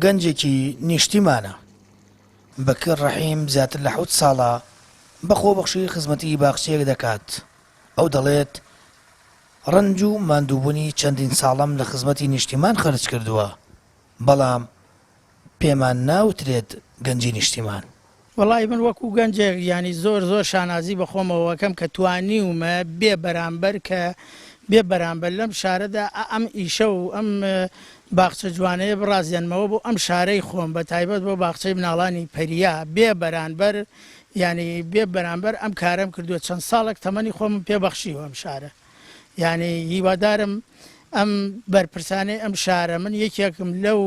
گەنجێکی نیشتیمانە. بەکر ڕەحیم زیاتر لە حەوت ساڵە بە خۆبەخشی خزمەتی باخچەیەک دەکات، ئەو دەڵێت، ڕەنج و ماندووبوونی چەندین ساڵەم لە خزمەتی نیشتیمان خەرج کردووە، بەڵام پێمان ناوترێت گەنجی نیشتیمان. وەڵاهی من وەکو گەنجێک یانی زۆر زۆر شانازی بە خۆمەوە ئەکەم کە توانیومە بێ بەرامبەر کە بێ بەرامبەر لەم شارەدا ئەم ئیشە و ئەم باخچە جوانەیە بڕازێنمەوە بۆ ئەم شارەی خۆم بە تایبەت بۆ باخچەی مناڵانی پەریا بێ بەرانبەر یانی بێ بەرامبەر ئەم کارەم کردووە چەند ساڵێک تەمەنی خۆمم پێ بەخشیوە ئەم شارە یانی هیوادارم ئەم بەرپرسانەی ئەم شارە من یەکێکم لەو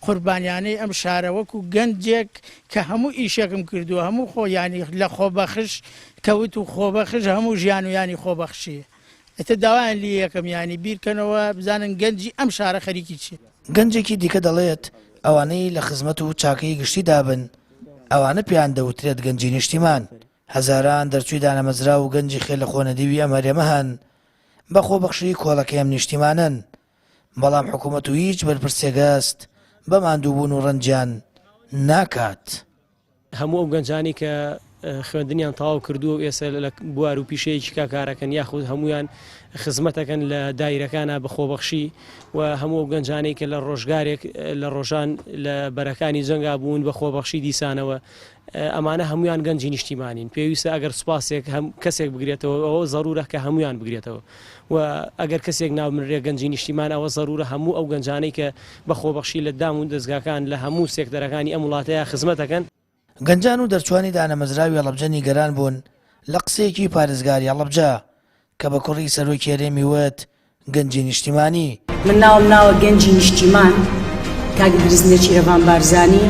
قوربانیانەی ئەم شارە وەکو گەنجێک کە هەموو ئیشێکم کردووە هەموو خۆ یانی لە خۆبەخش کەوت و خۆبەخش هەموو ژیان و یانی خۆبەخشی ئیتر داوایان لی یەکەم یانی بیرکەنەوە بزانن گەنجی ئەم شارە خەریکی چیە. گەنجێکی دیکە دەڵێت، ئەوانەی لە خزمەت و چاکەی گشتیدا بن، ئەوانە پێیان دەوترێت گەنجی نیشتیمان. هەزاران دەرچووی دانەمەزراو و گەنجی خێرلەخۆنەدیوی ئەم هەرێمە هەن، بە خۆبەخشیی کۆڵەکەی ئەم نیشتیمانەن، بەڵام حکوومەت و هیچ بەرپرسێک هەست بە ماندووبوون و ڕەنجیان ناکات. هەموو ئەو گەنجانەی کە خوێندنیان تەواو کردووە و ئێستا لە بوار و پیشەیەکی کا کارەکەن یاخود هەمویان خزمەتەکەن لە دایرەکانە بە خۆبەخشی و هەموو ئەو گەنجانەی کە لە ڕۆژگارێک لە ڕۆژان لە بەرەکانی جەنگا بوون بە خۆبەخشی دیسانەوە ئەمانە هەمویان گەنجی نیشتیمانین پێویستە ئەگەر سوپاسێک هەم کەسێک بگرێتەوە ئەوە زەرورە کە هەمویان بگرێتەوە و ئەگەر کەسێک ناوبنرێ گەنجی نیشتیمان ئەوە زەرورە هەموو ئەو گەنجانەی کە بە خۆبەخشی لە دام و دەزگاکان لە هەموو سێکتەرەکانی ئەم وڵاتەیا خزمەت ئەکەن. گەنجان و دەرچوانی دانەمەزراوی هەڵەبجە نیگەران بوون لە قسەیەکی پارێزگاری هەڵەبجە کە بە کوڕی سەرۆکی هەرێمی وت گەنجی نیشتیمانی. من ناوم ناوە گەنجی نیشتیمان کاک ئیدریس نێچیرەڤان بارزانی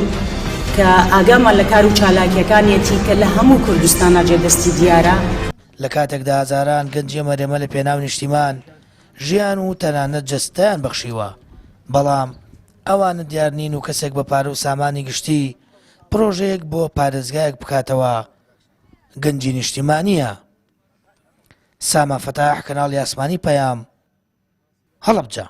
کە ئاگامان لە کار و چالاکیەکانیەتی کە لە هەموو کوردستانا جێ دەستی دیارە. لە کاتێکدا هەزاران گەنجی ئەم هەرێمە لە پێناو نیشتیمان ژیان و تەنانەت جەستەیان بەخشیوە، بەڵام ئەوانە دیار نین و کەسێک بە پارە و سامانی گشتی پڕۆژەیەک بۆ پارێزگایەک بکاتەوە گەنجی نیشتیمانییە. سامان فەتاح، کەناڵی ئاسمانی پەیام، هەڵەبجە.